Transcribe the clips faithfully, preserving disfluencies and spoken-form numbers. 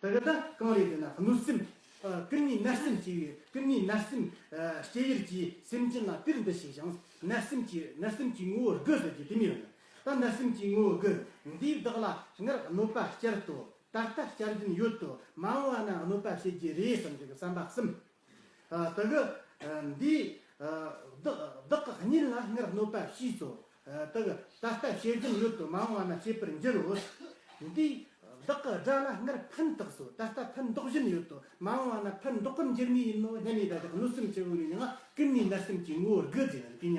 དེ་ག་ད་གང་རེད་ཟེར་ན། གནོད་སེམས། ཨ། ཀུན་ནས་བརྣབ་སེམས་སྐྱེ་བའི། ཀུན་ནས་བརྣབ་སེམས། ཨ། སྐྱེ་ཡུལ་གྱི་སེམས་ཅན་ལ་དེར་འདི་ཞེས་ཀྱང་། བརྣབ་སེམས་ཀྱི། བརྣབ་སེམས་ཀྱི་ངོ་བོ་དགུ་ཟེར་གྱི་དེ་མོ་ཡོད་ནི། ད་བརྣབ་སེམས་ཀྱི་ངོ་བོ་དགུ། འདིས་བདག་ལ་སྔར་གནོད་པ་བསྐྱལ་ཏོ། ད་ལྟ་བསྐྱལ་བཞིན་ཡོད་དོ། མ་འོངས་པ་ན་གནོད་པ་བྱེད་ཀྱི་རེད་བསམ་གྱི་བསམ་པ་གསུམ། ཨ། དེ་གི། ཨ། འདིས། ཨ། བདག་བདག་གི་གཉེན་ལ་སྔར་གནོད་པ་བྱས་སོ། ཨ། དེ་གི་ད་ལྟ་བྱེད་བཞིན་ཡོད་དོ། མ་འོངས་པ་ན་བྱེད་པར་འགྱུར་རོ། འདིས་བདག་གི་དགྲ་ལ་སྔར་ཕན་བཏགས་སོ། ད་ལྟ་ཕན་འདོགས་བཞིན་ཡོད་དོ། མ་འོངས་པ་ན་ཕན་འདོགས་པར་འགྱུར་ངེས་ཡིན་ནོ། སྙམ་ནས། ད་དེ་གནོད་སེམས་ཆེ་བོ་ནི་ཡང་ཀུན་ནས་བརྣབ་སེམས་ཀྱི་ངོ་བོ་དགུ་ཟེར་ནི་དེ་ཡིན་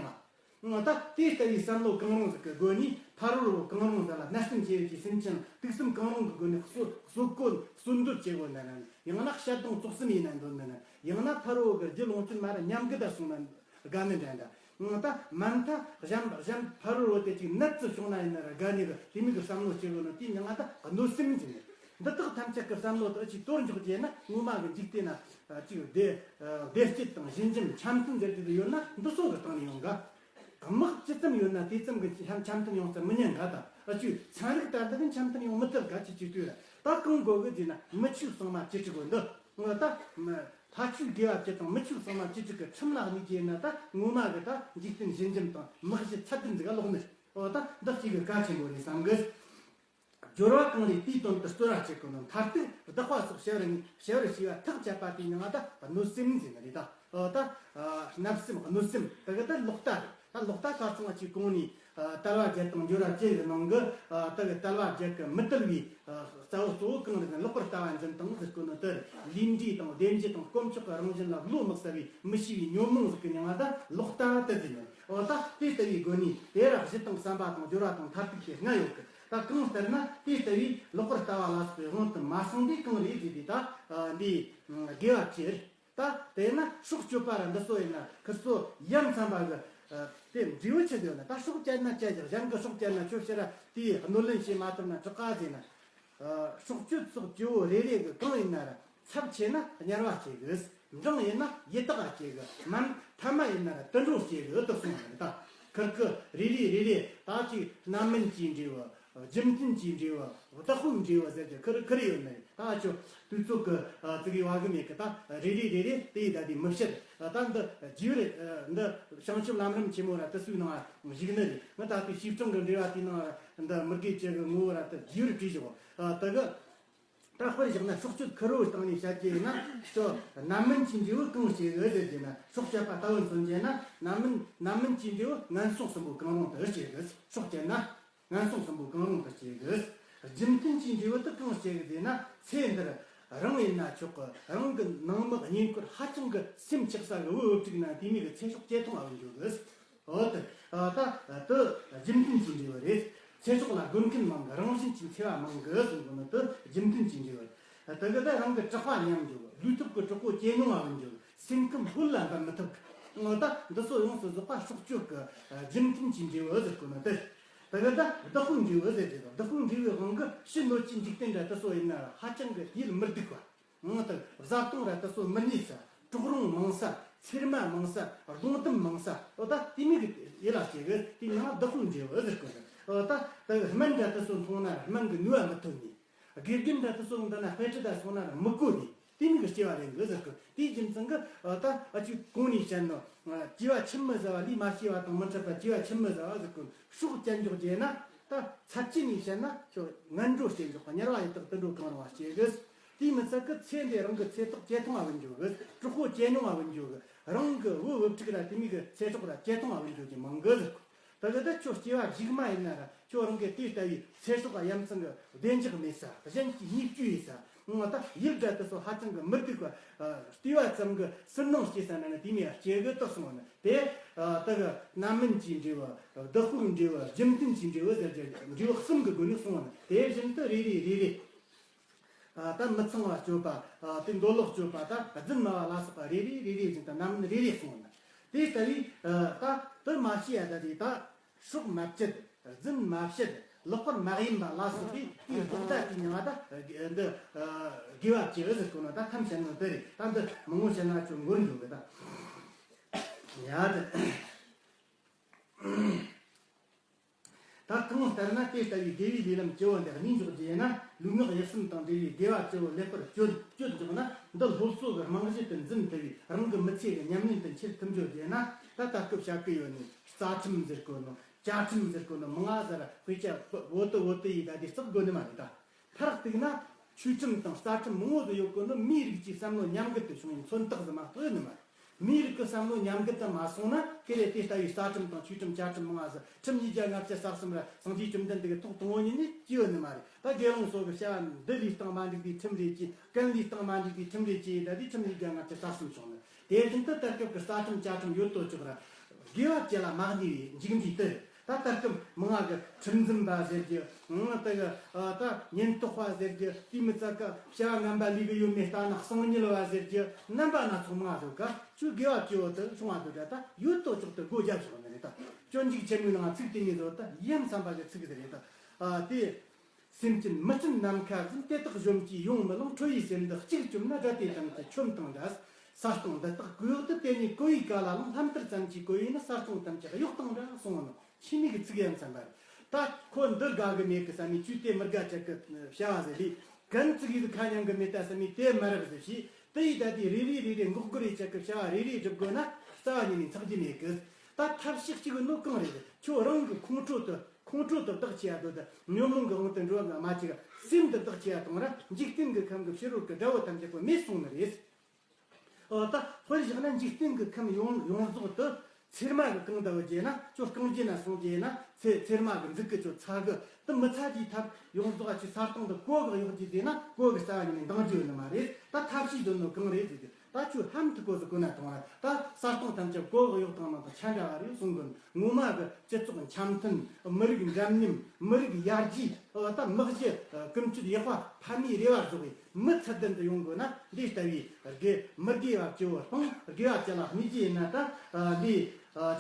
ལ། ད་དེ་ལྟ་བུའི་བསམ་བློ་གང་རུང་ཟིག་གི་སྒོ་ནས། ཕ་རོལ་པོ་གང་རུང་ཟིག་ལ་བརྣབ་སེམས་ཆེ་བའི་གི་སེམས་ཅན་དུག་གསུམ་གང་རུང་གི་སྒོ་ནས་གསོད། གསོད་དགོས། གསོད་འདོད་བྱེད་དགོས་ན་ན། ཡང་ན་བཤད་དང་བཙོག་གསུམ་ཡིན་ན་འདོད་ན་ན། ཡང་ན་ཕ་རོལ་པོ་གི་རྒྱུ་ལོངས་སྤྱོད་མ་ར་ཉམས་རྒུད་ད་སོང་ན་དགའ་ནི་འདྲ་འདྲ། ད་མ་མཐའ་གཞན་གཞན་ཕ་རོལ་པོ་དེ་ཅིག་ནད་ཙི་བྱུང་ན་ཡིན་ན་ར་དགའ་ནི་གི་དེ་མོ་གི་བསམ་བློ་སྐྱེ་དགོས་ནོ་དེ་ཡང་ད་གནོད་སེམས་ཟེར་ནི། འདི་དག་ཐམས་ཅད་ཀྱི་བསམ་བློ་དག་ཅིག་དོར་འཇོག་རྒྱུ་ན། ངོ་མ་གི་འཇིག་རྟེན་ན་ཅིག་བདེ་བདེ་སྐྱིད་དང་ཞི་འཇམ་འཆམ་མཐུན་ཟེར་རྒྱུ་དེ་ཡོད་ན། འདི་ཚོ་གི་སྟེང་ནས་ཡོང་ག། དམག་ཇི་ཙམ་ཡོད་ན་དེ་ཙམ་གྱི་འཆམ་འཆམ་མཐུན་ཡོང་ས་མི་ཉན་ག། ད་ཨ་ཅུ་ཚན་རིག་ལྟར་འདི་གི་འཆམ་མཐུན་ཡོང་མི་ཐུབ་ག། ཅི་ཅི་ལྟོས་ར། ད་གང་དགོས་གི་ཟེར་ན། མི་ཆོས་གཙང་མ་བཅུ་དྲུག་གི་འདི། ང་ད་ལྷ་ཆོས་དགེ་བ་བཅུ་དང་མི་ཆོས་གཙང་མ་བཅུ་དྲུག་གི་ཁྲིམས་ལ་གནས་རྒྱུ་ན། ད་ངོ་མ་གི་ད་འཇིག་རྟེན་ཞི་འཇམ་དང་དམག་ཞི་ཚད་ལྡན་ཟིག་ག་ལོག་ནི། འོ། ད་འདི་གཅིག་གི་གལ་ཆེན་པོ་རེད་བསམ་གི། སྦྱོར་བ་གང་རེད་དེའི་དོན་དུ་རྩོལ་བ་བྱེད་དགོས་ནོ། མཐར་ཐུག་བདག་པོ་སོགས་བྱ་བར་ངེས། བྱ་བར་བྱས་པ་ཐག་བཅད་པ་དེ་ཡང་ད་གནོད་སེམས་ཟེར་ནི་རེད་ད། ཨོ། ད་བརྣབ་སེམས་གནོད་སེམས་དེ་གི་ད་ལོག་ལྟ་རེད། ད་ལོག་ལྟ་ག་ཚང་བ་ཅིག་གོང་ནས་དལ་བ་བརྒྱད་དང་འབྱོར་བ་བཅུ་ཡི་ནང་གི། ད་གི་དལ་བ་བརྒྱད་ཀྱི་མི་དལ་བའི་རྩ་བོ་གཙོ་བོ་གང་རེད་ཟེར་ན། ལོག་པར་ལྟ་བ་འཛིན་སྟངས་ཟེར་གོ་ནོ་དེ་རེད། ལས་འབྲས་དང་བདེ་འབྱེད་དང་དཀོན་མཆོག་གི་རང་བཞིན་ལ་བློ་དམིགས་ས་བའི་མི་ཤེས་པའི་ཉོན་མོངས་ཟིག་གི་མིང་ང་ད་ལོག་ལྟ་དེ་ཟེར་ནི། འོ། ད་དེ་ལྟ་བུའི་སྒོ་ནས་དེ་ར་གཞི་དང་བསམ་པ་དང་སྦྱོར་བ་དང་མཐར་ཐུག་ཅེས་ལྔ་ཡོད་གི། ད་གང་ལྟར་ན་དེ་ལྟ་བུའི་ལོག་པར་ལྟ་བ་ལ་སོགས་པའི་དབང་དུ་མ་སོང་དུས་གང་རེད་ཟེར་དུས། ད་འདི་དགེ་བ་བཅུ་རེད། ད་དེ་ན་སྲོག་གཅོད་པ་ར་འདི་ཚོ་ཡིན་ན་ཁིར་ཚོ་ཡ་མཚན་པ་གི། ཨ། དེ་འབྲས་བུ་ཆི་ཡོད་ན། ད་སྲོག་བཅད་ན་བཅད་ཀྱང་གཞན་གྱི་སྲོག་བཅད་ན་ཁྱོད་ཕྱིར་ར་དེའི་གནོད་ལན་བྱེད་མ་ཐུབ་ན་དྲག་ག་ཟེར་ན། ཨ། སྲོག་གཅོད་སོགས་བཅུ་བོ་རེ་རེ་གི་གང་ཡིན་ན་ར་ཚབས་ཆེ་ན་དམྱལ་བ་སྐྱེ་གི། འབྲིང་ཡིན་ན་ཡི་དྭགས་སྐྱེ་གི། མ་ཐ་མ་ཡིན་ན་ར་དུད་འགྲོ་སྐྱེ་གི་དུ་གསུངས་ནས། ད་ཁིར་གི་རེ་རེ་རེ་རེ་ད་ཅིག་རྣམ་སྨིན་གྱི་འབྲས་བུ། རྒྱུ་མཐུན་གྱི་འབྲས་བུ། བདག་པོའི་འབྲས་བུ་ཟེར་གྱི་ཁིར་ཁིར་ཡོད་ནི། ད་ཁྱོད་དུས་ཚོད་ཀྱི་ཙི་གེ་བ་གི་མེད་གི། ད་རེ་རེ་རེ་རེ་དེ་ཡི་ད་དེ་མི་བཤད། ད་འདི་རྒྱས་པར་འདི་བྱང་ཆུབ་ལམ་རིམ་ཆེན་མོ་ར་དེ་ཚོའི་ནང་ཞུགས་ནི་རེད། ང་ད་ལྟའི་བྱིས་སྤྲང་གི་འགྲེལ་བ་དེའི་ནང་འདི་མི་དགེ་བཅུ་གི་ངོ་བོ་ར་དེ་རྒྱས་པར་བྲིས་བཞག། ད་གི་ད་དཔེར་བཞག་ན་སྲོག་གཅོད་ཁེར་བོའི་སྟེང་ནས་བཤད་ཀྱི་ཡིན་ན། ཁྱོད་རྣམ་སྨིན་གྱི་འབྲས་བུ་གང་སྐྱེ་གི་ཟེར་གྱི་ན། སྲོག་བཅད་པ་ལྟ་བུ་མཚོན་གྱི་ན། རྣམ་སྨིན་རྣམ་སྨིན་གྱི་འབྲས་བུ་ངན་སོང་གསུམ་པོ་གང་རུང་དུ་སྐྱེ་གི། སྲོག་བཅད་ན་ངན་སོང་གསུམ་པོ་གང་རུང་དུ་སྐྱེ་གི། རྒྱུ་མཐུན་གྱི་འབྲས་བུ་དེ་གང་སྐྱེ་གི་ཟེར་ན། ཚེ་འདིར་རང་ཡིན་ན་ཆོག་གི། རང་གི་ནང་མི་གཉེན་སྐོར་ཧ་ཅང་གི་སེམས་ཆགས་ས་གི་བུ་བུ་ཕྲུག་ན་དེ་མོ་གི་ཚེ་སྲོག་བཅད་ཐུབ་པ་ཡིན་རྒྱུ་གི། འོ་དེ། ཨ། ད་དེ་རྒྱུ་མཐུན་གྱི་འབྲས་བུ་རེད། ཚེ་སྲོག་ལ་དགོས་མཁན་མང་གི། རང་བཞིན་གྱིས་འཚེ་བ་མང་གི་ཟེར་གོ་ནོ་དེ་རྒྱུ་མཐུན་གྱི་འབྲས་བུ་རེད། དེ་གི་ད་རང་གི་གྲགས་པ་ཉམས་འགྱོ་གི། ལུས་ཐོབ་ཀྱི་གྲོགས་པོ་གྱེས་མྱོང་བ་ཡིན་རྒྱུ་གི། སེམས་ཁམས་ལྷོད་ལ་འབབ་མི་ཐུབ་གི། འོ། ད་འདི་ཚོ་ཡོངས་སུ་རྫོགས་པ་སྲོག་གཅོད་ཀྱི་རྒྱུ་མཐུན་གྱི་འབྲས་བུ་ཟེར་གོ་ནོ་དེ། དེ་གི་ད་བདག་པོའི་འབྲས་བུ་ཟེར་གི། བདག་པོའི་འབྲས་བུའི་དབང་གིས་ཕྱི་གནོད་བྱེད་འཇིག་རྟེན་འདྲ་དེ་ཚོ་ཡིན་ན་ཧ་ཅང་གི་ཡིད་མི་བདེ་བ། ང་དང་བཟའ་བཏུང་ར་དེ་ཚོ་མི་རྙེད་ས། གྲོག་རོང་མང་ས། ཚེར་མ་མང་ས། སྡོང་དུམ་མང་ས། འོ། ད་དེ་མོ་གི་ཡིད་ལ་སྐྱེ་གི། དེ་ཡང་བདག་པོའི་འབྲས་བུ་ཟེར་གི། འོ། ད་ད་སྨན་འདྲ་དེ་ཚོ་འཐུང་ན་སྨན་གྱི་ནུས་པ་མི་ཐོན་ནི། དགེ་རྒན་འདྲ་དེ་ཚོ་འདི་ན་དཔེ་ཁྲིད་ད་སོང་ན་མི་གོ་ནི། དེ་མོ་གི་སྐྱེ་བ་ལེན་གི་ཟེར་གི། དེའི་རྒྱུ་མཚན་གི། འོ། ད་ཨ་ཅུ་གོང་ནས་བཤད་ནོ། སྐྱེ་བ་ཁྱིམ་མི་བཟའ་བ་ལས་མ་སྐྱེས་པ་དང་མི་འཕྲད་པ། སྐྱེ་བ་ཁྱིམ་མི་བཟའ་བ་ཟེར་གི། སྲོག་བཅད་འཇོག་བྱས་ན། ད་ཚད་ཅི་ནས་བཤད་ན་ཁྱོད་ངན་འགྲོ་སྐྱེ་འཇོག་པ། དམྱལ་བ་ཡི་དྭགས་དུད་འགྲོ་གང་རུང་བ་སྐྱེ་གི། དེས་མི་ཚད་ཀི་ཚེ་འདི་རང་གི་ཚེ་ཐོག་བཅད་ཐུབ་པ་ཡིན་རྒྱུ་གི། གྲོགས་པོ་གྱེས་མྱོང་བ་ཡིན་རྒྱུ་གི། རང་གི་བུ་བུ་ཕྲུག་ར་དེ་མོ་གི་ཚེ་སྲོག་ར་བཅད་ཐུབ་པ་ཡིན་རྒྱུ་གི་མང་གི་ཟེར། ད་གི་ད་ཁྱོད་སྐྱེ་བ་གཞུག་མ་ཡིན་ན་ར་ཁྱོད་རང་གི་དེ་ལྟ་བུའི་ཚེ་སྲོག་ག་ཡ་མཚན་གི་བདེ་འཇགས་མེད་ས། གཞན་གྱིས་བརྙས་བཅོས་ཡིན་ས། ང་ད་ཡིད་དགའ་དེ་ཚོ་ཧ་ཅང་གི་མི་སྡུག་པ། ལྟོས་པ་ཙམ་གི་སུན་སྣང་སྐྱེ་ས་ན་ན་དེ་མོ་སྐྱེ་གི་དུ་སོང་ན། དེ་ད་གི་རྣམ་སྨིན་གྱི་འབྲས་བུ། བདག་པོའི་འབྲས་བུ། རྒྱུ་མཐུན་གྱི་འབྲས་བུ་ཟེར་གྱི་འབྲས་བུ་གསུམ་གི་སྒོ་ནས་སོང་ན། དེ་བཞིན་དུ་རེ་རེ་རེ་རེ། ཨ། ད་མི་ཚངས་པ་སྤྱོད་པ། ཨ། དེ་འདོད་ལོག་སྤྱོད་པ། ད་རྫུན་སྨྲ་བ་ལ་སོགས་པ་རེ་རེ་རེ་རེ་བཞིན་དུ་རྣམ་སྨིན་རེ་རེ་སོང་ན། དེ་ལྟ་བུའི། ཨ། ད་དེ་མ་བྱས་ཡ་ད་དེ་ད་སྲོག་མ་བཅད། རྫུན་མ་བཤད། ལོག་པར་མ་གཡེམ་པ་ལ་སོགས་པའི་དེའི་ལྡོག་ཟླ་དེ་ཉིད་ང་ད་འདི། ཨ། དགེ་བ་བཅུ་ཟེར་གོ་ནོ། ད་ཐམས་ཅད་ནི་དེ་རེད། ད་འདི་མང་བོ་བཤད་ན་ཁྱོད་འགོར་འགྲོ་གི། ད་ཡ་དེ། ད་གང་ལྟར་ན་དེ་ལྟ་བུའི་དགེ་བའི་ལས་ལམ་སྤྱི་བོ་འདི་གནས་འཇོག་རྒྱུ་ཡིན་ན། ལུས་ངག་ཡིད་གསུམ་དང་འབྲེལ་བའི་དགེ་བ་སྤྱི་བོ་ལེགས་པར་སྤྱོད་སྤྱོད་འཇོག་ན། འདི་སློབ་གསོ་གི་རྨང་གཞི་དུ་འཛིན་ཐུབ་པའི་རང་གི་མི་ཚེ་གི་ཉམས་ལེན་དུ་འཁྱེར་ཐུབ་འཇོག་རྒྱུ་ཡིན་ན། ད་ད་སྐབས་བྱ་གི་ཡོད་ནི་རྩ་ཁྲིམས་ཟེར་གོ་ནོ། བཅའ་ཁྲིམས་ཟེར་གོ་ནོ་མང་ང་ཟེར་དཔེ་ཆ་བོ་ཏི་བོ་ཏི་ཡིས་ད་དེ་བརྩི་དགོས་ནི་མ་རེད་ད། མཐར་གཏུགས་ན། ཆོས་ཁྲིམས་དང་རྩ་ཁྲིམས་མང་བོ་ཟིག་ཡོད་གོ་ནི། མིའི་རིགས་ཀྱི་བསམ་བློ་ཉམས་རྒུད་དུ་བྱུང་བའི་མཚོན་རྟགས་ཟིག་མ་གཏོགས་ཡོད་ནི་མ་རེད། མིའི་རིགས་ཀྱི་བསམ་བློ་ཉམས་རྒུད་དུ་མ་སོང་ན། ཁེ་ལས་དེ་ལྟ་བུའི་རྩ་ཁྲིམས་དང་ཆོས་ཁྲིམས་བཅའ་ཁྲིམས་མང་ང་ཟིག་ཁྲིམས་ཉིས་བརྒྱ་ལྔ་བཅུ་རྩ་གསུམ་ར་སངས་རྒྱས་བཅོམ་ལྡན་འདས་ཀྱི་ཐོག་དང་བོ་ཉིད་ནས་སྐྱེས་ཡོད་ནི་མ་རེད། ད་དགེ་སློང་ཚོ་གི་བྱ་བ་འདི་ལས་སྟངས་མ་འགྲིག་པའི་ཁྲིམས་རེད་ཅེས། གན་ལས་སྟངས་མ་འགྲིག་པའི་ཁྲིམས་རེད་ཅེས། ད་དེ་ཁྲིམས་ཉིས་བརྒྱ་ལྔ་བཅུ་རྩ་གསུམ་བྱུང་ནི། དེ་བཞིན་དུ་ད་སྐབས་ཀྱི་རྩ་ཁྲིམས་བཅའ་ཁྲིམས་ཡོད་དོ་ཅོག་ར། དགེ་བ་བཅས་ལ་མ་གནས་པའི་འཇིགས་འདྲའི་དུ། ད་ལྟ་སྐབས་མང་ང་གི་ཁྲིམས་འཛིན་པ་ཟེར་རྒྱུ། ང་ད་གི་ཨ་ད་ཉེན་རྟོག་པ་ཟེར་རྒྱུ། དེ་མི་ཚད་ཀ་བྱ་བ་ངན་པ་ལས་གི་ཡོད་མེད་ལྟ་ན། གསང་ཉུལ་བ་ཟེར་རྒྱུ། རྣམ་པ་སྣ་ཚོགས་མང་ང་ཟིག་ག་ཆོས་དགེ་བ་བཅུ་བོ་དུ་སོང་བ་དུ་ག་ད་ཡོད་དོ་ཅོག་ཏུ་སྒོ་རྒྱབ་བཞག་ནི་རེད་ད། སྤྱོད་འཇུག་ཆེན་མོའི་ནང་ཚིག་དེ་ཉིད་ཚོ་ད་ཡ་མཚན་པ་གི་ཚིག་ཟིག་རེད་ད། ཨ་དེ། སེམས་ཅན་མི་སྐྱོན་ནམ་མཁའ་བཞིན། དེ་དག་གཞོམ་གྱིས་ཡོང་མི་ལང་། ཁྲོ་བའི་སེམས་འདི་གཅིག་བཅོམ་ན། དགྲ་དེ་ཐམས་ཅད་ཆོམ་དང་འདྲ། ས་སྟོང་འདི་དག་གོས་འོག་ཏུ། དེ་ཉིད་གོ་བའི་ག་ལ་ལང་། ལྷམ་གཏེར་ཙམ་གྱིས་གོས་པས་ནི། ས་སྟོང་ཐམས་ཅད་གཡོགས་དང་འདྲ་གསུངས་ནོ། ཆི་མོ་གི་ཚིག་ཡ་མཚན་པ་རེད། ད་ཁོ་འདི་དགའ་གི་མེད་གི་བསམ་མི་ཆོས་དེ་མི་དགའ་ཅིག་གི་བྱ་བ་ཟེར་ལས། གན་ཚིག་ཡིག་ཁ་མཉམ་གི་མེད་ད་བསམ་མི་དེ་མ་རབས་ཟེར་ཞེས། དེ་ཡིས་ད་དེ་རེ་རེ་རེ་རེ་འགོག་རྒོལ་རེ་ཅིག་གི་བྱ་བ་རེ་རེ་སྒྲུབ་དགོས་ན་རྩ་བ་ཉིད་ནས་ཚགས་རྒྱུ་མེད་གི། ད་ཐབས་ཤེས་གཅིག་ནོ་གང་རེད། ཁྱོད་རང་གི་ཁོང་ཁྲོ་དུ། ཁོང་ཁྲོ་དུ་བདག་བྱེད་ཡ་དོ་ད། ཉོན་མོངས་ཀྱི་དབང་དུ་འགྲོ་བ་མ་བཅུག་སེམས་དུ་བདག་བྱེད་ཡ་གཏོང་ར། འཇིག་རྟེན་གྱི་ཁམས་ཀྱི་ཕྱི་རོལ་གྱི་དགྲ་བོ་ཐམས་ཅད་པོ་མེད་སོང་ནི་རེད། ཨོ་ད་དཔེར་བཞག་ན་འཇིག་རྟེན་གྱི་ཁམས་ཡོངས་ཡོངས་རྫོགས་དུ་ཚེར་མ་གི་གང་ལྟ་བུ་བྱས་ན། ཁྱོད་རྐང་རྗེས་ན་སོང་རྗེས་ན་ཚེ་ཚེར་མ་གི་མཛུབ་གུ་ཁྱོད་ཚ་གི། དུ་མི་ཚ་རྒྱུའི་ཐབས་ཡོངས་རྫོགས་ཨ་ཆུ་ས་སྟེང་དུ་གོ་གི་གཡོག་རྒྱུ་བྱས་ན། གོ་གི་རྩ་བ་ཉིད་ནས་འདང་རྒྱུ་ཡོད་ནི་མ་རེད། ད་ཐབས་ཤེས་འདོན་ནོ་གང་རེད་ཟེར་གི། ད་ཆོས་ལྷམ་དུ་གོ་ཟིག་གོན་ན་ཐང་ར། ད་ས་སྟོང་ཐམས་ཅད་གོ་གི་གཡོག་དང་ནང་དང་ཆ་འདྲ་བ་རེད་གསུང་གི། ངོ་མ་གི་སྤྱི་ཚོགས་འཆམ་མཐུན། མི་རིགས་འདྲ་མཉམ། མི་རིགས་ཡར་རྒྱས། ཨོ་ད་མི་གཞི་ཀུན་སྤྱོད་ཡག་པ། ཕ་མའི་རེ་བ་རྫོགས་པའི་མི་ཚད་ལྡན་དུ་ཡོང་དགོས་ན། འདི་ལྟ་བུའི་དགེ་མི་དགེ་བ་བཅུ་བོ་སྤང་། དགེ་བ་བཅུ་ལ་གནས་རྒྱུ་ཡིན་ན། ད་འདི་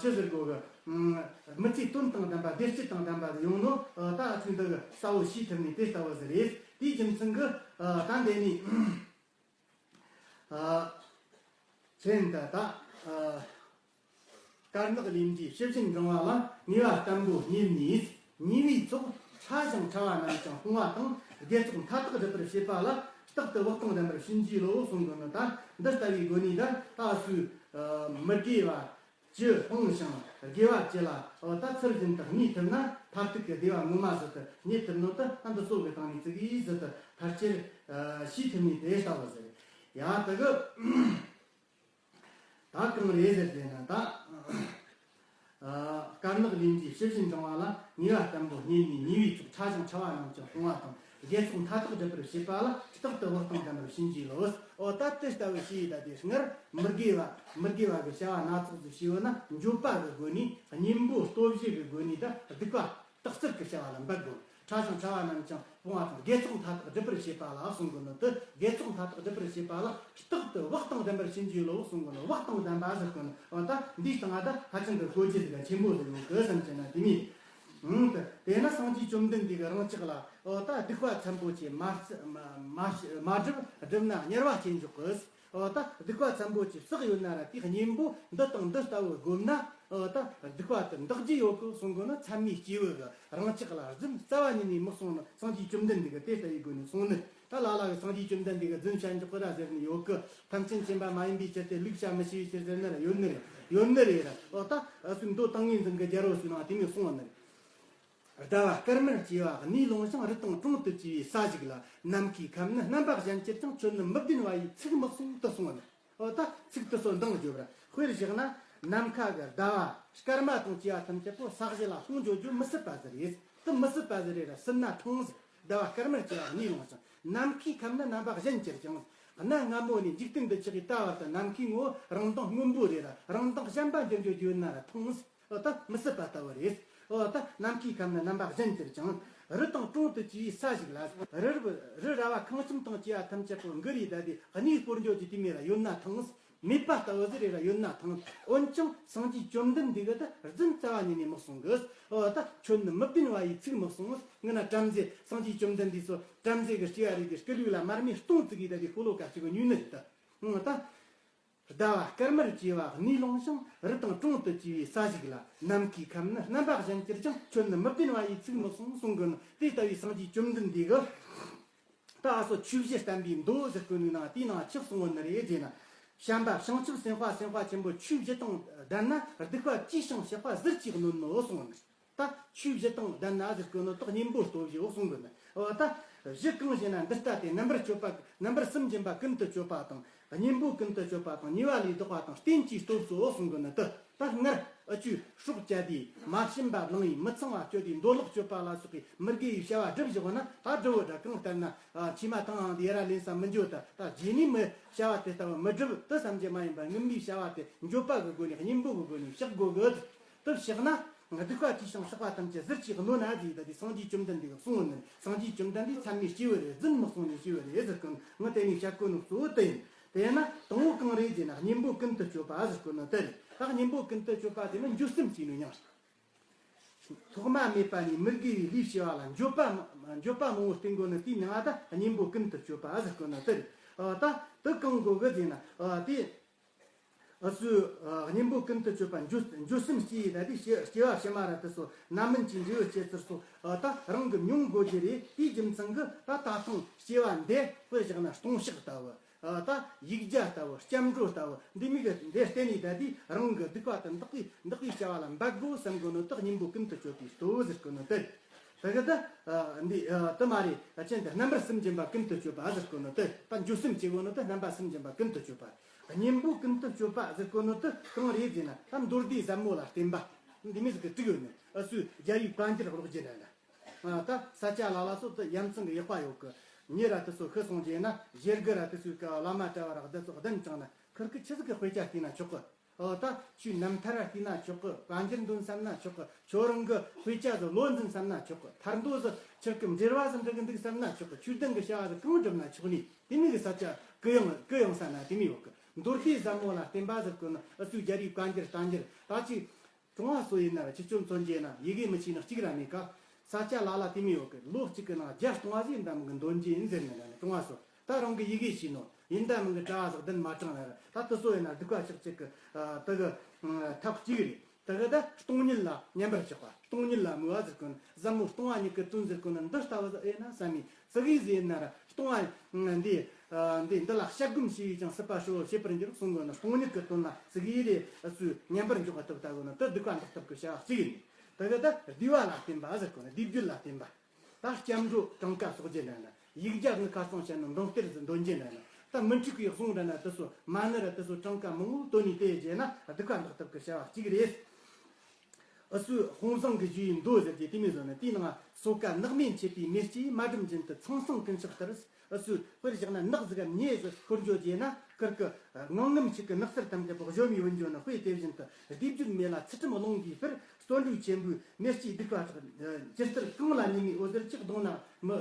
ཆི་ཟེར་དགོས་གི། མི་ཚེའི་དོན་དང་ལྡན་པ། བདེ་སྐྱིད་དང་ལྡན་པ་ཡོང་ནོ། ད་ཚིག་འདི་གི་གསལ་བོ་ཤེས་ཐུབ་ནི་དེ་ལྟ་བུ་ཟིག་རེད། དེའི་རྒྱུ་མཚན་གི་ད་འདི་ནི། ཨ། མཚན་ད་ད། ཨ། དཀར་ནག་ལས་འབྲས་ཕྱི་བཞིན་འབྲང་བ་ལ། ཉེས་པ་བརྟན་པོ་རྙེད་ནས། ཉེས་པའི་ཚོགས་ཕྲ་ཞིང་ཕྲ་བ་རྣམས་ཀྱང་སྤོང་བ་དང་། དགེ་ཚོགས་མཐའ་དག་སྒྲུབ་པར་བྱེད་པ་ལ། རྟག་ཏུ་བག་དང་ལྡན་པར་བྱིན་གྱིས་རློབས་གསུང་གི་ནི། ད་འདི་ལྟ་བུའི་སྒོ་ནས་ད་ད་སུའི་མི་དགེ་བ་བཅུ་སྤངས་ཤིང་དགེ་བ་བཅུ་ལ་ད་ཚུལ་བཞིན་དུ་གནས་ཐུབ་ན། མཐར་ཐུག་གི་བདེ་བ་ངོ་མ་ཟིག་ཏུ་རྙེད་ཐུབ་ནོ། ད་ཨ་འདི་ཚོ་གི་སྟེང་ནས་ཙི་གེ་ཟིག་ཏུ་ཕལ་ཆེར་ཤེས་ཐུབ་ནི་དེ་ལྟ་བུ་ཟིག་རེད། ཡ་ད་གི། ད་གང་རེད་ཟེར་ཟེར་ན་ད། ཨ། དཀར་ནག་ལས་འབྲས་ཕྱི་བཞིན་འབྲང་བ་ལ། ཉེས་པ་བརྟན་པོ་རྙེད་ནས། ཉེས་པའི་ཚོགས་ཕྲ་ཞིང་ཕྲ་བ་རྣམས་ཀྱང་སྤོང་བ་དང་། དགེ་ཚོགས་མཐའ་དག་སྒྲུབ་པར་བྱེད་པ་ལ། རྟག་ཏུ་བག་དང་ལྡན་པར་བྱིན་གྱིས་རློབས། ཨོ་ད་དེ་ལྟ་བུ་ཞེས་ད་དེ་སྔར་མི་དགེ་བ་མི་དགེ་བ་གི་བྱ་བ་སྣ་ཚོགས་སུ་བྱས་ཡོད་ན། འགྱོད་པ་གི་སྒོ་ནས། གཉེན་པོ་སྟོབས་བཞི་གི་སྒོ་ནས། ད་སྡིག་པ་དག་ཚར་གི་བྱ་བ་ལ་འབད་དགོས། ཕྲ་ཞིང་ཕྲ་བ་རྣམས་ཀྱང་སྤོང་བ་དང་། དགེ་ཚོགས་མཐའ་དག་སྒྲུབ་པར་བྱེད་པ་ལ་གསུང་གི་ནོ། དེ་དགེ་ཚོགས་མཐའ་དག་སྒྲུབ་པར་བྱེད་པ་ལ་རྟག་ཏུ་བག་དང་ལྡན་པར་བྱིན་གྱིས་རློབས་གསུང་གི་ནོ། བག་དང་ལྡན་པ་ཟེར་གི་ནོ། འོ་ད་འདིའི་སྟེང་ང་ད་ཧ་ཅང་གི་གོ་རྒྱུ་ཟིག་ག་ཆེན་པོ་ཟིག་ཡོད་གི་བསམ་གྱི་ན་དེ་མིན། འོང་དེ་དེས་ན་སངས་རྒྱས་བཅོམ་ལྡན་འདས་ཀྱིས་རང་ཅག་ལ། འོ་ད་སྡིག་པ་ཚན་པོ་ཆེ་མ་མ་མ་བསྒྲུབས། བསྒྲུབས་ན་དམྱལ་བ་སྐྱེ་འཇུག་གི། འོ་ད་སྡིག་པ་ཚན་པོ་ཆེ་བསགས་ཡོད་ན་ར། དེའི་གཉེན་པོ་འདི་དང་འདི་ལྟ་བུ་བསྒོམས་ན། འོ་ད་སྡིག་པ་དེ་འདག་རྒྱུ་ཡོད་གི་གསུང་གི་ནི། ཚད་མའི་སྐྱེས་བུ་གིས་རང་ཅག་ལ་རྫུན་རྩ་བ་ཉིད་ནས་མི་གསུང་ནི། སངས་རྒྱས་བཅོམ་ལྡན་འདས་ཀྱིས་དེ་ལྟ་བུའི་སྒོ་ནས་གསུངས་ནི། ད་ལ་ལ་གིས་སངས་རྒྱས་བཅོམ་ལྡན་འདས་ཀྱིས་རྫུན་བཤད་འཇོག་གི་ར་ཟེར་ནི་ཡོད་གི། ཐམས་ཅད་མཁྱེན་པ་མ་ཡིན་པའི་ཕྱིར་ཏེ། ལུགས་བཤད་མི་ཤེས་པའི་ཕྱིར་ཟེར་ནི་ར་ཡོད་ནི་རེད། ཡོད་ནི་རེད་ར། འོ་ད་ཨ་སུའི་མདོ་ཏིང་ངེ་འཛིན་གྱི་རྒྱལ་པོ་ཟེར་ནའང་དེ་མོ་གསུངས་ནི་རེད། ཟླ་བ་སྐར་མར་བྱེ་བ་གནས་ལོང་ཞིང་། རི་དང་གྲོང་དུ་བཅས་པའི་ས་ཞིག་ལ། ནམ་མཁའི་ཁམས་ནི་རྣམ་པ་གཞན་གྱུར་ཀྱང་། ཁྱོད་ནི་མི་བདེན་པ་ཡི་ཚིག་མི་གསུང་དུ་གསུངས་ནས། འོ་ད་ཚིག་དེ་ཚོ་འདང་བརྗོད་པར། དཔེར་བཞག་ན་ནམ་མཁའ་གི་ཟླ་བ་སྐར་མ་དང་བཅས་པ་ཐམས་ཅད་པོ་ས་གཞི་ལ་ལྷུང་འགྲོ་རྒྱུ་མི་སྲིད་པ་ཟིག་རེད། དེ་མི་སྲིད་པ་ཟིག་རེད་ར། སྲིད་ན་ཐང་ཟིག་ཟླ་བ་སྐར་མར་བྱེ་བ་གནས་ལོང་ཞིང་། ནམ་མཁའི་ཁམས་ནི་རྣམ་པ་གཞན་གྱུར་ཀྱང་། གནའ་སྔ་མོ་ནས་འཇིག་རྟེན་འདི་ཆགས་ཀྱི་ད་བར་དུ་ནམ་མཁའི་ངོ་བོ་རང་མདངས་སྔོན་པོ་རེད་ར། རང་མདངས་གཞན་པ་འགྱུར་འགྲོ་རྒྱུ་ཡོད་ན་ར་ཐང་ཟིག་འོ་ད་མི་སྲིད་པ་ལྟ་བུ་རེད། འོ་ད་ནམ་མཁའི་ཁམས་ནི་རྣམ་པ་གཞན་གྱུར་ཀྱང་། རི་དང་གྲོང་དུ་བཅས་པའི་ས་ཞིག་ལ། རི་རབ་རི་ར་བ་ཁང་ཁྱིམ་དང་བཅས་པ་ཐམས་ཅད་པོ་འགུལ་རེ་ད་དེ་གནས་སྤོར་འགྲོ་རྒྱུ་དེ་མོ་ར་ཡོད་ན་ཐང་། མེད་པ་ལྟ་བུ་ཟིག་རེ་ར་ཡོད་ན་ཐང་། འོན་ཀྱང་སངས་རྒྱས་བཅོམ་ལྡན་འདས་ཀྱིས་ད་རྫུན་རྩ་བ་ཉིད་ནས་མི་གསུང་གི། འོ་ད་ཁྱོད་ནི་མི་བདེན་པ་ཡི་ཚིག་མི་གསུང་། ངི་ན་བྲམ་ཟེ་སངས་རྒྱས་བཅོམ་ལྡན་འདས་སོ། བྲམ་ཟེ་གི་སྐྱེ་བ་རེད་དེ། སྐུ་ལུས་ལ་མར་མེ་སྟོང་བཙུགས་ཀྱིས་ད་དེ་ཤོ་ལོ་ཀ་གཅིག་གི་ཉུལ་ནི་རེད་ད། འོ་ད། ཟླ་བ་སྐར་མར་བཅས་པ་གནས་ལོང་ཞིང་། རི་དང་གྲོང་དུ་བཅས་པའི་ས་ཞིག་ལ། ནམ་མཁའི་ཁམས་ནི་རྣམ་པ་གཞན་གྱུར་ཀྱང་། ཁྱོད་ནི་མི་བདེན་པ་ཡིས་ཚིག་མི་གསུང་གསུང་གི་ནོ། དེ་ལྟ་བུའི་སངས་རྒྱས་བཅོམ་ལྡན་འདས་ཀྱིས་ད་ཨ་སོ་ཆོས་བཞི་བསྟན་པའི་མདོ་ཟེར་གོ་ནི་ནང་དེའི་ནང་ཆི་གསུངས་ཡོད་ནི་རེད་ཟེར་ན། བྱམས་པ་བྱང་ཆུབ་སེམས་དཔའ་སེམས་དཔའ་ཆེན་པོ་ཆོས་བཞི་དང་ལྡན་ན། སྡིག་པ་ཅིས་བྱུང་བཤགས་པ་ཟིལ་གྱིས་གནོན་ནོ་གསུངས་ནི། ད་ཆོས་བཞི་དང་ལྡན་ན་ཟེར་གོ་ནོ་དག་གཉེན་པོ་སྟོབས་བཞི་འོ་གསུང་གི་ནི། འོ་ད་བཞི་གང་ཞེ་ན། འདི་ལྟ་སྟེ། རྣམ་པར་དཔྱོད་པ། རྣམ་པར་སེམས་བརྒྱན་པ་ཀུན་ཏུ་སྤྱོད་པ་དང་། གཉེན་པོ་ཀུན་ཏུ་སྤྱོད་པ་དང་། ཉེས་པ་ལས་ལྡོག་པ་དང་། རྟེན་ཅིང་སྟོབས་སུ་འོ་གསུང་གི་ནི། དེ་ད་སྔར་ཨ་ཆུ་སྲོག་བཅད་དེ། མ་བྱིན་པ་བླངས་ཡིན། མི་ཚངས་པ་སྤྱོད་དེ། འདོད་ལོག་སྤྱོད་པ་ལ་སོགས་པའི་མི་དགེ་བའི་བྱ་བ་བསྒྲུབས་བཞག་ན། ད་འགྲུབ་བོ་འདྲ་གང་ལྟར་ན། ཨ་ཕྱི་མ་དང་ཡང་དེ་ཡ་ར་ལེན་ས་མི་འཇོག་ད། ད་རྗེས་ནས་མི་བྱ་བ་དེ་ལྟ་བུ་མི་སྒྲུབ་དུ་བསམ་གྱི་མ་ཡིན་པར། སྔོན་མའི་བྱ་བ་དེ་འགྱོད་པ་གི་སྒོ་ནས། གཉེན་པོ་གི་སྒོ་ནས་བཤགས་དགོས་གི། དེ་བཤགས་ན་སྡིག་པ་ཅིས་བྱུང་བཤགས་པ་ཐམས་ཅད་ཟིལ་གྱིས་གནོན་ན་ཟེར། ད་དེ་སངས་རྒྱས་བཅོམ་ལྡན་འདས་ཀྱིས་གསུངས་ནི། སངས་རྒྱས་བཅོམ་ལྡན་འདས་ཚད་མས་སྐྱེས་པ་རེད། རྫུན་མི་གསུང་ནས་སྐྱེས་པ་རེད་ཟེར་གི། ངས་དེ་ནས་བཤད་གོ་ནོ་གཙོ་བོ་དེ་ཡིན། དེས་ན་དང་པོ་གང་རེད་ཟེར་ན། གཉེན་པོ་ཀུན་ཏུ་སྤྱོད་པ་ཟེར་གོ་ནོ་དེ་རེད། ད་གཉེན་པོ་ཀུན་ཏུ་སྤྱོད་པ་དེ་ནི་འགྱོད་སེམས་ཅིག་ནི་མྱང་། ཐོག་མ་མེད་པ་ནས་མི་དགེ་བའི་ལས་བྱས་པ་ལ་འགྱོད་པ། འགྱོད་པ་མང་པོ་བསྟེན་དགོས་ནི་དེའི་མྱིང་ང་ད་གཉེན་པོ་ཀུན་ཏུ་སྤྱོད་པ་ཟེར་གོ་ནི་དེ་རེད། ཨ་ད་དེ་གང་དགོས་གི་ཟེར་ན། ཨ་དེ་ཨ་སུ་ཨ་གཉེན་པོ་ཀུན་ཏུ་སྤྱོད་པ། འགྱོད་འགྱོད་སེམས་སྐྱེ་ཡི་ད་དེ་སྐྱེ་སྐྱེ་བ་ཕྱི་མ་ར་དེ་ཚོ་རྣམ་སྨིན་གྱི་འབྲས་བུ་སྐྱེ་ཚུལ་སོགས་ཨ་ད་རང་གིས་མྱོང་དགོས་རྒྱུ་རེད། དེའི་རྒྱུ་མཚན་གྱིས་ད་ད་ཐེངས་སྐྱེ་བ་འདི་དཔེར་བཞག་ན་ལྟུང་བཤགས་ལྟ་བུ། ཨ་ད་ཡིག་བརྒྱ་ལྟ་བུ། སྐྱབས་འགྲོ་ལྟ་བུ་འདི་མིག་གི་འདི་བསྟན་ནས། ད་དེ་རང་གི་སྡིག་པ་དང་འདག་པའི་འདག་པའི་བྱ་བ་ལ་འབད་དགོས་བསམ་དགོས་ནོ་དག་གཉེན་པོ་ཀུན་ཏུ་སྤྱོད་པའི་སྟོབས་ཟེར་གོ་ནོ་དེ། དེ་གི་ད་ཨ་འདི་ཨ་དེ་མ་རེད། ཨ་ཅན་དེ་རྣམ་པར་སེམས་བརྒྱན་པ་ཀུན་ཏུ་སྤྱོད་པ་ཟེར་གོ་ནོ་དེ། ད་འགྱོད་སེམས་སྐྱེ་གོ་ནོ་དེ་རྣམ་པར་སེམས་བརྒྱན་པ་ཀུན་ཏུ་སྤྱོད་པ། གཉེན་པོ་ཀུན་ཏུ་སྤྱོད་པ་ཟེར་གོ་ནོ་དེ་གང་རེད་ཟེར་ན། ད་མདོ་སྡེ་ཟབ་མོ་ལ་བརྟེན་པ་འདི་མིག་གི་དྲུག་ཡོད་ནི། ཨ་སུ་རྒྱལ་བའི་བཀའ་འགྱུར་ཀློག་རྒྱུ་འདྲ་འདྲ། ཨ་ད་ས་སྐྱ་ལ་ལ་སོགས་དུ་ཡ་མཚན་གྱི་ཡག་པ་ཡོད་གི། ཉེ་ར་དེ་ཚོ་ཤི་སོང་རྗེས་ན་ཞེ་དགུ་ར་དེ་ཚོའི་བླ་མ་གྲྭ་བ་ར་བདུད་ཚོགས་གདན་དྲངས་ན། ཁིར་གི་ཆི་ཟིག་གི་དཔེ་ཆ་བལྟས་ན་ཆོག་གི། ཨ་ད་ཁྱོས་རྣམ་ཐར་ར་བལྟས་ན་ཆོག་གི། བཀའ་འགྱུར་འདོན་བསམ་ན་ཆོག་གི། ཁྱོད་རང་གི་དཔེ་ཆ་ཟིག་ལོ་འཛིན་བསམ་ན་ཆོག་གི། ཐར་མདོ་ཟིག་ཁྱེད་ཀྱི་འབྲེལ་བ་ཟིག་འགྲིག་གི་འདུག་བསམ་ན་ཆོག་གི། ཆོས་ལྡན་གྱི་བྱ་བ་ཟིག་གང་བསྒྲུབ་ན་ཆོག་ནི། དེ་མིན་གྱི་ས་ཆ་གུ་ཡངས་གུ་ཡངས་ས་ན་དེ་མི་ཡོད་གི། མདོ་སྡེ་ཟབ་མོ་ལ་བརྟེན་པ་ཟེར་གོ་ནི། ཨ་སུའི་རྒྱལ་བའི་བཀའ་འགྱུར་བཀའ་འགྱུར་ད་ཅིག་གྲོང་བ་སོ་ཡིན་ན་ར་ཁྱི་ཆོ་མཚོན་རྗེས་ན་ཡི་གེ་མི་ཤེས་ནི་གཅིག་ར་མེད་ཀ། ས་ཆ་ལ་ལ་དེ་མི་ཡོད་གི། ལོ་གཅིག་གི་ནང་བརྒྱ་སྟོང་བ་ཟིག་ཡིན་ད་མིན་གི་འདོན་རྒྱུ་ཡིན་ཟེར་ནི་ན་ནི། གྲོང་བ་སོ་ད་རང་གི་ཡི་གེ་ཤེས་ནོ་ཡིན་ད་མིན་གི་གྲྭ་བ་ཟིག་གདན་མ་དྲངས་ན་ར། ད་དེ་སོ་ཡིན་ན་སྡིག་པ་བཤགས་བྱེད་གི་ཨ་དེ་གི་ཨ་ཐབས་གཅིག་རེད། དེ་གི་ད་སྟོང་ཉིད་ལ་བསྙེན་པར་བཞག་པ། སྟོང་ཉིད་ལ་མོས་པ་ཟེར་གོ་ནི། ཟབ་མོ་སྟོང་པ་ཉིད་ཀྱི་དོན་ཟེར་གོ་ནི་འདི་ལྟ་བུ་ཟིག་ཨེ་ན་བསམ་མི་ཙི་གེ་ཟིག་ཡིན་ན་ར། སྟོང་པ་འདི་ཨ་འདི་འདི་ལ་དཔྱད་སྒོམ་བྱས་ཀྱང་སྲིད་པ་ཧྲིལ་བོར་ཤེས་པར་འགྱུར་གསུང་གོ་ནི། སྟོང་ཉིད་ཀྱི་དོན་ལ་ཙི་གེ་རེ་ཨ་སུས་བསྙེན་པར་འཇོག་ཐུབ་ལྟ་བུ་ནི་དེ་སྡིག་པ་འདག་ཐབས་ཀྱི་བྱ་བ་གཅིག་ཡིན། དེ་གི་ད་བསྡུས་པ་ལ་བརྟེན་པ་ཟེར་གོ་ནི། བསྡུས་བརྗོད་ལ་བརྟེན་པ། ད་སྐྱབས་འགྲོ་གྲངས་ཀ་གསོག་རྒྱུ་འདྲ་ན། ཡིག་བརྒྱ་ནི་ཁ་སང་བཤད་ནོ་མདུང་གཏེར་ཟིག་འདོན་རྒྱུ་འདྲ་ན། ད་མི་འཁྲུགས་པའི་གསུང་འདྲ་ན་དེ་ཚོ་མ་ཎི་ར་དེ་ཚོ་གྲངས་ཀ་མང་པོ་བཏོན་ནས་དེ་བྱས་ན་སྡིག་པ་འདག་ཐབས་ཀྱི་བྱ་བ་གཅིག་རེད། ཨ་སུའི་དཔང་བཟང་གི་རྒྱུའི་མདོ་ཟེར་གྱི་དེ་མིན་ཟོ་ནི། དེའི་ནང་སོ་ཀ་ནགས་མེ་མཆེད་པའི་མེ་ལྕེ་མ་བསྒྲིམས་བཞིན་དུ་ཚང་སང་ཀུན་གཤེགས་ལྟར། ཨ་སུའི་དཔེར་བཞག་ན་ནགས་ཟིག་གམ་མེ་ཟིག་ཤོར་འགྱོ་རྗེས་ན་ཁིར་གི་ངང་ངམ་ཞིག་གི་ནགས་ཚལ་ཐམས་ཅད་པོ་གཞོམ་པའི་འོན་འགྱོ་ནི། དཔེ་དེ་བཞིན་དུ་བསྡུས་བརྗོད་མེ་ལ་ཚུལ་ཁྲིམས་རླུང་གིས་སྤེལ། བརྩོན་འགྲུས་ཆེན་པོས་མེ་ལྕེ་སྡིག་པ་དག། ཇི་ལྟར་གང་ལ་ཉི་མའི་འོད་ཟེར་གཅིག་གདོང་ན་མི་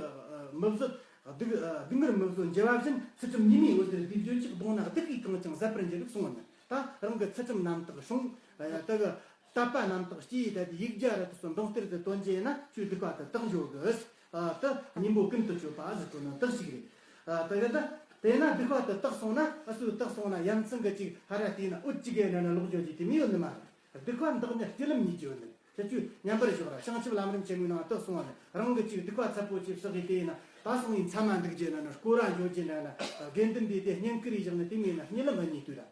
མི་བཟོད། སྡུག་སྡུག་བསྔལ་མི་བཟོད་འགྱུར་བ་བཞིན། ཚུལ་ཁྲིམས་ཉི་མའི་འོད་ཟེར་བསྡུས་བརྗོད་གཅིག་གདོང་ན་སྡིག་གིས་གང་ཀྱང་ཟད་པར་འགྱུར་གསུངས་ནས། ད་རང་གི་ཚུལ་ཁྲིམས་རྣམ་དག་སྲུང་། དེ་གི་དད་པ་རྣམ་དག་སྐྱེས། ད་དེ་ཡིག་བརྒྱ་ར་དེ་ཚོ་མདུང་གཏེར་དུ་བཏོན་རྗེས་ན་ཁྱོད་སྡིག་པ་དེ་དག་འཇོག་གི། ཨ་དེ་གཉེན་པོ་ཀུན་ཏུ་སྤྱོད་པ་ཟེར་གོ་ནི་དག་ཞིག་རེད། ཨ་དེ་གི་ད་དེ་ན་སྡིག་པ་དེ་དག་སོང་ན། ཨ་སུ་དག་སོང་ན་ཡ་མཚན་གི་ཅིག་ཧ་ར་དེ་ན་འོད་ཅིག་གི་ན་ན་ལོག་འཇོག་རྒྱུ་དེ་མི་ཡོད་ནི་མ་རེད། སྡིག་པ་འདག་ནི་གཉིད་ལམ་གཉིས་ཀྱི་ཡོད་ནི། ཁྱེད་ཚོས་མཉམ་པར་ཞོག་ར། བྱང་ཆུབ་ལམ་རིམ་ཆེན་མོའི་ནང་དུ་གསུངས་པ་ནི། རང་གི་ཅིག་སྡིག་པ་ཚད་པོ་ཅིག་བསགས་ཡི་དེ་ཡིན་ན་ད་སོང་ཡིན་མཚམས་མ་འདུག་རྒྱུ་ན་ན། སྐོར་ར་འཇོག་རྒྱུ་ན་ན། དགེ་འདུན་པས་དེ་བསྙེན་བཀུར་ཡི་བཞག་ནི་དེ་མིན་ན་གཉིད་ལམ་གཉིས་དུས་ར།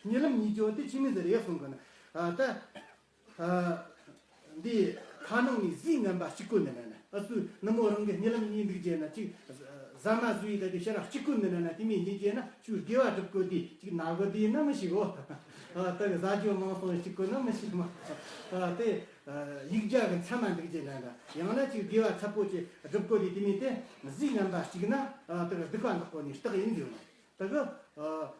གཉིད་ལམ་གཉིས་ཀྱི་དེ་ཆི་མི་ཟེར་ཡག་གསུང་གི་ན། ཨ་ད་ཨ་འདི་ཁ་ནང་ནས་ཟས་ངན་པ་ཞིག་གོ་ནི་ན་ན། ཨ་སུ་ནུ་མོ་རང་གི་གཉིད་ལམ་གཉིས་འདུག་རྒྱུ་ན་ཅིག་ཟ་མ་ཟོས་ཡི་ད་དེ་ཤ་ར་གཅིག་གོ་ནི་ན་ན། དེ་མིན་གཉིད་རྒྱུ་ན་ཁྱོད་དགེ་བ་སྒྲུབ་གོ་དེ་ཅིག་ན་གོ་དེ་ན་མི་ཤེས་གོ། ཨ་ད་གི་ཟ་རྒྱུ་མང་སོང་ཞིག་གོ་ན་མི་ཤེས་མ། ཨ་དེ་ཡིག་བརྒྱ་གི་མཚམས་མ་འདུག་རྒྱུ་ན་ན། ཡང་ན་ཅིག་དགེ་བ་ཚད་པོ་ཅིག་སྒྲུབ་གོ་དེ་དེ་མིན་དེ་ཟས་ངན་པ་ཞིག་ན། ཨ་ད་གི་སྡིག་པ་འདག་གོ་ནི་རྟགས་ཡིན་ཟེར་ན། ད་གི་ཨ་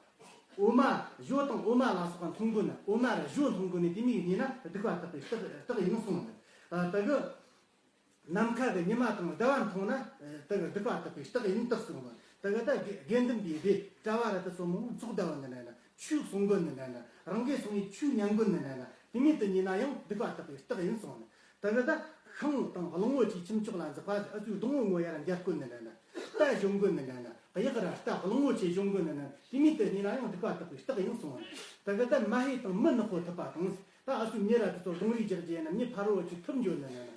འོ་མ་ཞོ་དང་འོ་མ་ལ་སོགས་པ་འཐུང་གོ་ན། འོ་མ་ར་ཞོ་འཐུང་གོ་ནི་དེ་མིན་གཉིད་ན་སྡིག་པ་དག་པའི་རྟགས་རྟགས་ཡིན་གསུངས་ནས། ཨ་ད་གི་ནམ་མཁའ་གི་ཉི་མ་དང་ཟླ་བ་མཐོང་ན། ཨ་དེ་གི་སྡིག་པ་དག་པའི་རྟགས་ཡིན་རྟགས་གསུངས་པ། དེ་གི་ད་དགེ་དགེ་འདུན་པའི་སྡེ་གྲྭ་བ་ར་དེ་ཚོ་མང་ཚོགས་བསྡད་པ་འདི་ན་ན། ཆོས་གསུང་གོ་འདི་ན་ན། རང་གིས་གསུང་བའི་ཆོས་ཉན་གོ་འདི་ན་ན། དེ་མིན་དུ་ཉན་ན་ཡང་སྡིག་པ་དག་པའི་རྟགས་ཡིན་གསུངས་ནས། དེ་གི་ད་ཤིང་དང་གླང་བོ་ཆེའི་ཁྱུ་མཆོག་ལ་འཛེག་པ། ཨ་ཚོའི་སྡོང་བོ་ངོ་ཡར་འགྱར་གོ་འདི་ན་ན། རྟ་ཞོན་གོ་འདི་ན་ན། གཡག་ར་རྟ་གླང་པོ་ཆེ་གཞུང་གི་ནི་ནི་དེ་མིན་དེ་གཉིས་ལ་ཡང་སྡིག་པ་དག་པའི་རྟགས་ཡིན་གསུངས་ནི། ད་གི་ད་མ་ཧེ་དང་མི་ནག་པོ་ཐུབ་པ་དང་། ད་ཨ་སུ་མྱི་ར་དེ་ཚོ་རྡུང་རེས་རྒྱག་རྒྱུ་ཡིན་ན་མྱི་ཕ་རོལ་ཅིག་ཐུབ་འགྱོ་ནི་ནི་ནི།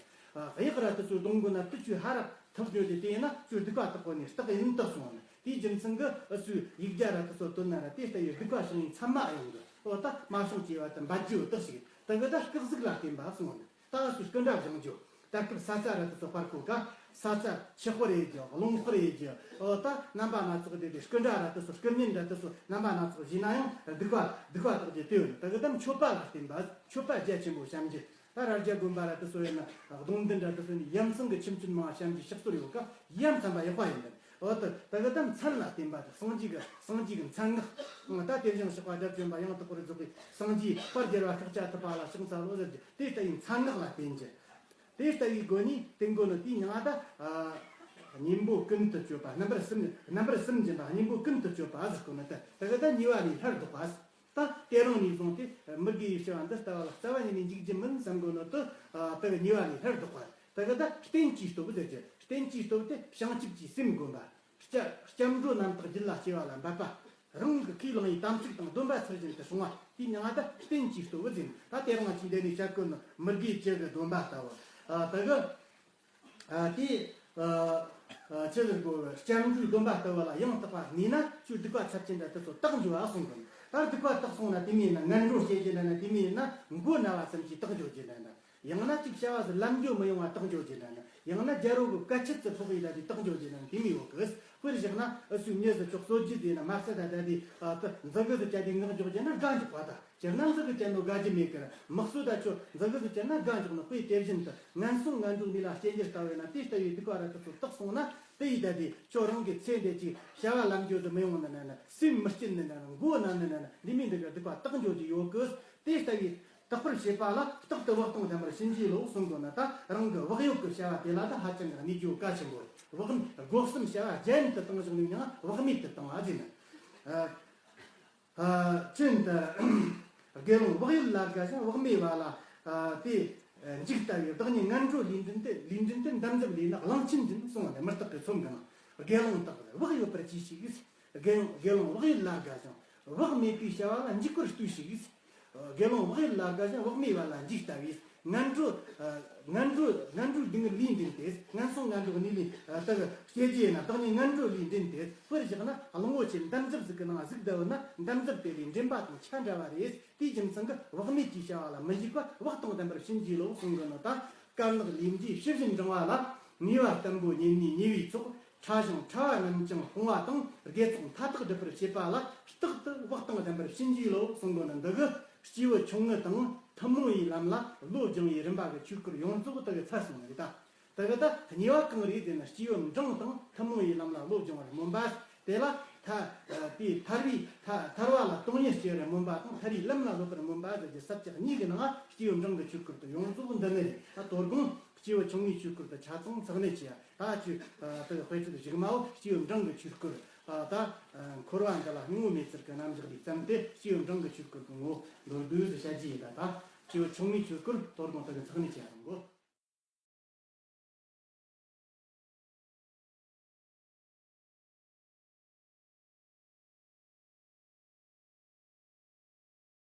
གཡག་ར་དེ་ཚོ་རྡུང་དགོས་ན་དེ་ཆུ་ཧ་ར་ཐུབ་འགྱོ་དེ་དེ་ཡིན་ན་ཆུ་སྡིག་པ་དག་པོ་ནི་རྟགས་ཡིན་དུ་གསུངས་ནི། དེའི་རྒྱུ་མཚན་གི་ཨ་སུ་ཡིག་བརྒྱ་ར་དེ་ཚོ་བཏོན་ན་ར་དེ་ལྟ་བུའི་སྡིག་པ་བྱུང་ཡིན་ཚད་མ་ཡོང་གི། འོ་ད་མ་བྱུང་ཅེས་པ་དེ་འབད་རྒྱུ་དག་ཞིག་ད་གི་ད་སྐག་ཟིག་ལ་བརྟེན་པ་གསུངས་ནི། ད་སུ་སྐུ་འདྲ་བཞེངས་རྒྱུ། ད་སྐབས་ས་ཚ་ར་དེ་ཚོ་པར་ཁོ་ག་ས་ཚ་ཆུ་དཔར་ཡེ་རྒྱུ་རླུང་དཔར་ཡེ་རྒྱུ། འོ་ད་རྣམ་པ་སྣ་ཚོགས་དེ་དེ་སྐུ་འདྲ་ར་དེ་ཚོ་སྐུ་བརྙན་ར་དེ་ཚོ་རྣམ་པ་སྣ་ཚོགས་བཞེས་ན་ཡང་སྡིག་པ་སྡིག་པ་དག་རྒྱུ་དེ་ཡོད། ད་གི་ད་མཆོད་པ་ལ་བརྟེན་པ་མཆོད་པ་རྒྱ་ཆེན་པོ་བཤམས་རྒྱུ། ད་ར་རྒྱ་དགོན་པ་ར་དེ་ཚོ་ཡིན་ན་གདུང་མདུན་ར་དེ་ཚོ་ནི་ཡ་མཚན་གི་ཁྱིམ་ཆུན་མང་བཤམས་རྒྱུ་ཕྱག་སོར་ཡོད་ཀ་ཡ་མཚན་པ་ཡག་པ་ཡིན་ནི། འོ་ད་ད་གི་ད་མཚན་ལ་བརྟེན་པ་དེ་སངས་རྒྱས་ཀྱི་སངས་རྒྱས་ཀྱི་མཚན་སྔགས། ད་དེ་བཞིན་གཤེགས་པ་དགྲ་བཅོམ་པ་ཡང་དག་པར་རྫོགས་པའི་སངས་རྒྱས་དཔལ་རྒྱལ་བ་ཤཱཀྱ་ཐུབ་པ་ལ་ཕྱག་འཚལ་ལོ་ཟེར་རྒྱུ་དེ་ལྟ་བུའི་མཚན་སྔགས་ལ་བརྟེན་རྒྱུ། དེ་ལྟ་བུའི་སྒོ་ནས་བརྟེན་དགོས་ནི་དེའི་མྱིང་ང་ད་གཉེན་པོ་ཀུན་ཏུ་སྤྱོད་པ་རྣམ་པར་སུམ་རྣམ་པར་སུམ་སྦྱིན་པ་གཉེན་པོ་ཀུན་ཏུ་སྤྱོད་པ་ཟེར་དགོས་ནི་ད་ད་གི་ད་ཉེས་པ་ནས་སླར་ལྡོག་པ། ད་དེ་རིང་ནས་བཟུང་སྟེ་མི་དགེ་བའི་བྱ་བ་འདི་ལྟ་བ་ལ་རྩ་བ་ཉིད་ནས་འཇུག་རྒྱུ་མིན་བསམ་དགོས་ནོ་དུ། དེ་གི་ཉེས་པ་ནས་ལྷར་ལྡོག་པ། དེ་གི་ད་རྟེན་གྱི་སྟོབས་ཟེར་གྱི་རྟེན་གྱི་སྟོབས་དེ་བྱང་ཆུབ་ཀྱི་སེམས་བསྒོམ་པ། སྐྱབས་སྐྱབས་འགྲོ་རྣམ་དག་རྒྱུད་ལ་སྐྱེ་བ་ལ་འབད་པ། རང་གི་ཁས་བླངས་པའི་དམ་ཚིག་དང་སྡོམ་པ་ཚུལ་བཞིན་དུ་སྲུང་བ་དེའི་མྱིང་ང་ད་རྟེན་གྱི་སྟོབས་ཟེར། ད་དེ་རིང་ང་ཅིག་འདི་ནས་བཤད་དགོས་ནོ་མི་དགེ་བཅུ་གི་སྡོམ་པ་ལྟ་བུ། དེ་གི་ཨ་དེ་ཨ་ཆི་ཟེར་དགོས། སྐྱབས་འགྲོའི་སྡོམ་པ་ལྟ་བུ་ལ་ཡང་དག་པར་གནས་ན་ཁྱོད་སྡིག་པ་ཚབས་ཆེན་འདྲ་དེ་ཚོ་དག་འགྱོ་བ་གསུངས་དགོས། ད་སྡིག་པ་དག་སོང་ན་དེ་མིན་ན་ངན་འགྲོར་སྐྱེ་རྒྱུ་འདྲ་ན་དེ་མིན་ན་མགོ་ན་བ་ཙམ་གྱིས་དག་འགྱོ་རྒྱུ་འདྲ་ན་ཡང་ན་ཅིག་བྱ་བ་ཟིག་ལམ་འགྱོ་མི་ཡོང་བ་དག་འགྱོ་རྒྱུ་འདྲ་ན་ཡང་ན་རྒྱལ་པོ་གི་སྐད་ཆ་ཙི་ཕོག་ཡི་ད་དེ་དག་འགྱོ་རྒྱུ་འདྲ་ན་དེ་མི་ཡོང་གི། དཔེར་བཞག་ན་ཨུ་ཚོའི་མྱི་ཟིག་ཅོག་གསོད་རྒྱུ་དེ་ན་མ་བསད་ད་ད་དེ་ཨ་ད་མཛུ་གུ་ཟིག་བཅད་དེ་ངག་འཇོག་རྒྱུ་ན་དགའ་འཇོག་པ་ད། སྤྱིར་ན་མཛུ་གུ་བཅད་ནོ་དགའ་རྒྱུ་མེད་ཀར་མི་གསོད་ད་ཆོ་མཛུ་གུ་ཟིག་བཅད་ན་དགའ་འཇོག་ནོ་དཔེ་དེ་བཞིན་དུ་ངན་སོང་ངན་འགྲོའི་གནས་ལ་སྐྱེ་རྒྱུ་ལྟ་བས་ན་དེ་ལྟ་བུའི་སྡིག་པ་ར་དེ་ཚོ་དག་སོང་ན་དེ་ཡི་ད་དེ་ཁྱོད་རང་གི་ཚེ་འདི་ཅིག་བྱ་བ་ལམ་འགྱོ་དུ་མི་ཡོང་ནི་ན་ན་སེམས་མི་སྐྱིད་ནི་ན་ན་མགོ་ན་ནི་ན་ན་འདི་མིན་འདི་ག་སྡིག་པ་དག་འགྱོ་རྒྱུ་ཡོད་གི། དེ་ལྟ་བུའི་དག་པར་བྱེད་པ་ལ་རྟག་ཏུ་བག་དང་ལྡན་པར་བྱིན་གྱིས་རློབས་གསུང་དགོས་ན་ད་རང་གི་བག་ཡོད་ཀྱི་བྱ་བ་དེ་ལ་ད་ཧ་ཅང་གི་གནས་རྒྱུ་གལ་ཆེན་པོ་རེད། བག་སྒོ་གསུམ་བྱ་བ་རྒྱ་ཡན་དུ་བཏང་བཞག་ནས་ཡང་བག་མེད་དུ་བཏང་བ་ཟེར་ན། ཨ་ཅན་ད་དགེ་སློང་བག་ཡོད་ལ་དགའ་ཞིང་བག་མེད་པ་ལ་ཨ་དེ་འཇིགས་ལྟ་བུའི་བདག་ཉིད་ངན་འགྲོའི་ལུས་འདྲེན་ཏེ་ལུས་འདྲེན་ཏེ་འདམ་རྫབ་ལས་ན་གླང་ཆེན་འཛིན་གསུངས་པ་ནི་མི་རྟག་གི་ཚོམས་ཀྱི་ནང་དགེ་སློང་དག་བག་ཡོད་པར་གྱིས་ཤིག་དགེ་སློང་དགེ་སློང་བག་ཡོད་ལ་དགའ་ཞིང་བག་མེད་པའི་བྱ་བ་ལ་འཇིགས་པར་ལྟོས་ཤིག་དགེ་སློང་བག་ཡོད་ལ་དགའ་ཞིང་བག་མེད་པ་ལ་འཇིགས་ལྟ་བུའི་ངན་འགྲོ། ངན་འགྲོ་ངན་འགྲོའི་སྡུག་བསྔལ་ལས་འདྲེན་ཏེ་ངན་སོང་ངན་འགྲོ་གནས་ལས་དག་སྐྱེ་རྒྱུ་ཡིན་ན་བདག་ཉིད་ངན་འགྲོ་ལས་འདྲེན་ཏེ། དཔེར་བཞག་ན་གླང་པོ་ཆེ་འདམ་རྫབ་ཟིག་གི་ནང་ཟིག་བསྡད་ཡོད་ན་འདམ་རྫབ་དེ་ལས་འདྲེན་པ་དང་ཆ་འདྲ་བ་རེད། དེའི་རྒྱུ་མཚན་གྱིས་བག་མེད་ཀྱི་བྱ་བ་ལ་མི་འཇིགས་པ་བག་དང་ལྡན་པར་བྱིན་གྱིས་རློབས་གསུང་གི་ནོ་ད། དཀར་ནག་ལས་འབྲས་ཕྱི་བཞིན་འབྲང་བ་ལ། ཉེས་པ་བརྟན་པོ་ཉེ་གནས་ཉེས་པའི་ཚོགས། ཕྲ་ཞིང་ཕྲ་བ་རྣམས་ཀྱང་སྤོང་བ་དང་དགེ་ཚོགས་མཐའ་དག་སྒྲུབ་པར་བྱེད་པ་ལ་རྟག་ཏུ་བག་དང་ལྡན་པར་བྱིན་གྱིས་རློབས་གསུང་གི་ནི་འདི་གི་སྐྱེས་བུ་ཆུང་ངུ་དང་ཐུན་མོང་བའི་ལམ་ལ་བློ་སྦྱང་བའི་རིམ་པ་གི་ཆོས་སྐོར་ཡོངས་རྫོགས་དེ་གི་ཚར་སོང་བ་རེད་ད། དེ་གི་ད་གཉིས་པ་གང་རེད་ཟེར་ན་སྐྱེས་བུ་འབྲིང་དང་ཐུན་མོང་བའི་ལམ་ལ་བློ་སྦྱང་བར་སྨོན་པ། དེ་ལ་ཐ་དེའི་ཐར་བའི་ཐ་ཐར་བ་ལ་དོན་གཉེར་སྐྱེ་བར་སྨོན་པ་དང་ཐར་བའི་ལམ་ལ་སློབ་པར་སྨོན་པ་ཟེར་གྱི་ས་བཅད་གཉིས་ཀྱི་ནང་སྐྱེས་བུ་འབྲིང་གི་ཆོས་སྐོར་དུ་ཡོངས་རྫོགས་འདི་ནི་རེད། ད་དོ་དགོང་སྐྱེས་བུ་ཆུང་ངུའི་ཆོས་སྐོར་དུ་ཆ་ཚང་ཚང་ནས་བྱས། ད་ཁྱོད་དེ་དཔེ་ཁྲིད་གཞུག་མའོ་སྐྱེས་བུ་འབྲིང་གི་ཆོས་སྐོར་ད་འཁོར་བ་འདི་ལ་སྙིང་པོ་མེད་ཚུལ་གྱི་རྣམ་གཞག་ལས་བརྩམས་ཏེ་སྐྱེས་བུ་འབྲིང་གི་ཆོས་སྐོར་གྱི་ངོ་བོ་མདོར་བསྡུས་སུ་བཤད་རྒྱུ་ཡིན་ད། ད་སྐྱེས་བུ་ཆུང་ངུའི་ཆོས་སྐོར་དོ་དགོང་དེ་གི་ཚང་ནས་བྱས་རང་གོ།